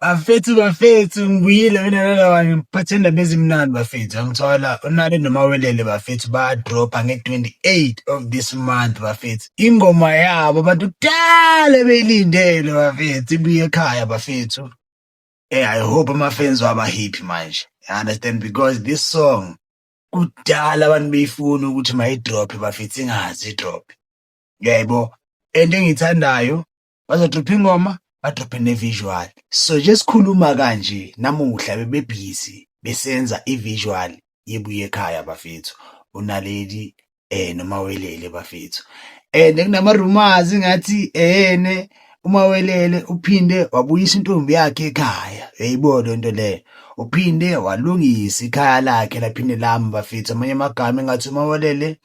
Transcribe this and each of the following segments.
Bafethu, bafethu, ngibuyile mina nalaba ngiphathe indaba ezimnandi, bafethu. Angithola uNaledi noMawelele, bafethu, bayadropha nge-28 of this month, bafethu. Ingoma yabo abantu kudala beyilindele, bafethu, ibuye ekhaya, bafethu. I hope ama-fans waba happy manje. You understand? Because this song kudala abantu beyifuna ukuthi mayidrophe, bafethu, ingazi idrophe. Yebo. And engiyithandayo, bazodropha ingoma, badrophe ne-visual. So nje sikhuluma kanje namuhla bebebhizi besenza i-visual yebuye ekhaya, bafethu. uNaledi noMawelele, bafethu. And kunama rumors ngathi ene uMawelele uphinde wabuyisa intombi yakhe ekhaya. Uyayibona lento leyo. Uphinde walungisa ikhaya lakhe laphinde lami, bafethu. Amanye amagama engathi uMawelele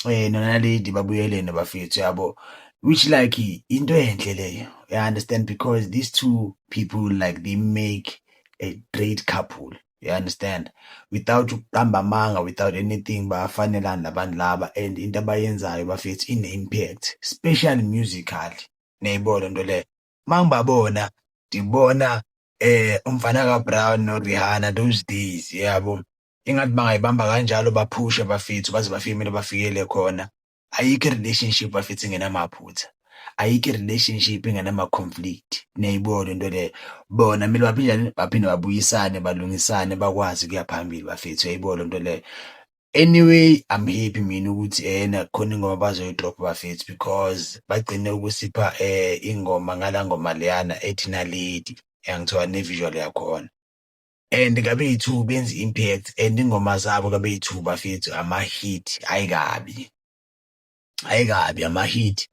noNaledi babuyelene, bafethu, yabo. Which like into enhle leyo. You understand? Because these two people, like, they make a great couple. You understand? Without ukuqamba amanga, without anything, bayafanelana labantu laba and into abayenzayo, bafethu, ine-impact, especially musically. Niyayibona lento leyo. Mangibabona ngibona umfana kaBrown no Rihanna those days, yabo. Ingathi bangayibamba kanjalo baphushe, bafethu, baze bafike kumele bafikele khona. Ayikho i-relationship, bafethu, engenamaphutha. Ayikho i-relationship engenama-conflict. Niyayibona lento leyo. Bona kumele baphinde baphinde babuyisane, balungisane, bakwazi ukuya phambili, bafethu. Uyayibona lento leyo. Anyway, I'm happy mina ukuthi ena khona ingoma bazoyidropha, bafethu, because bagcine ukusipha ingoma ngala ngoma leyana ethi Naledi, yangithola ne-visual yakhona. And ngabe yi-two benza i-impact and ingoma zabo kabe yi-two, bafethu, ama-hit ayikabi. Ayikabi ama-hit,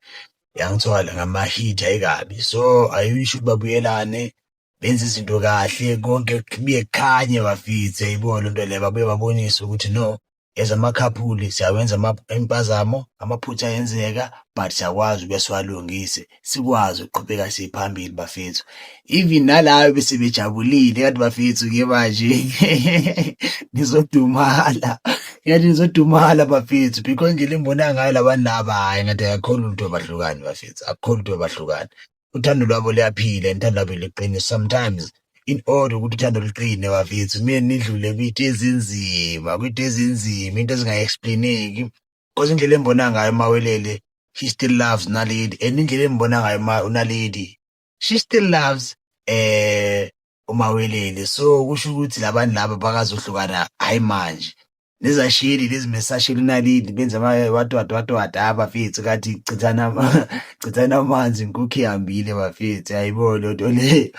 yangithola, ngama-hit ayikabi. So I wish ukuthi babuyelane benze izinto kahle konke kubuye kukhanye, bafethu, uyayibona lento leyo, babuye babonise ukuthi no, as ama-couple siyawenza impazamo, amaphutha ayenzeka, but siyakwazi ukuya siwalungise, sikwazi ukuqhubeka siye phambili, bafethu. Even nala bese bejabulile kanti, bafethu-ke manje nizodumala, ngathi nizodumala, bafethu, because indlela engibona ngayo labantu laba, hhayi, ngathi akukho lutho bahlukane, bafethu, akukho lutho bahlukane. Uthando lwabo luyaphila and uthando lwabo liqiniso. Sometimes in order ukuthi uthando luqine, bafethu, kumele nidlule kwinto ezinzima, kwinto ezinzima, into ezinga-explain-eki. Cause indlela engibona ngayo uMawelele, he still loves Naledi, and indlela engibona ngayo uNaledi, she still loves uMawelele. So kusho ukuthi labantu laba bakazohlukana hhayi manje. Nezasheli lezi mesashela uNaledi benza what what what what, hha bafethu, kathi chithana chithana amanzi inkukhu ihambile, bafethu, uyayibona lento leyo.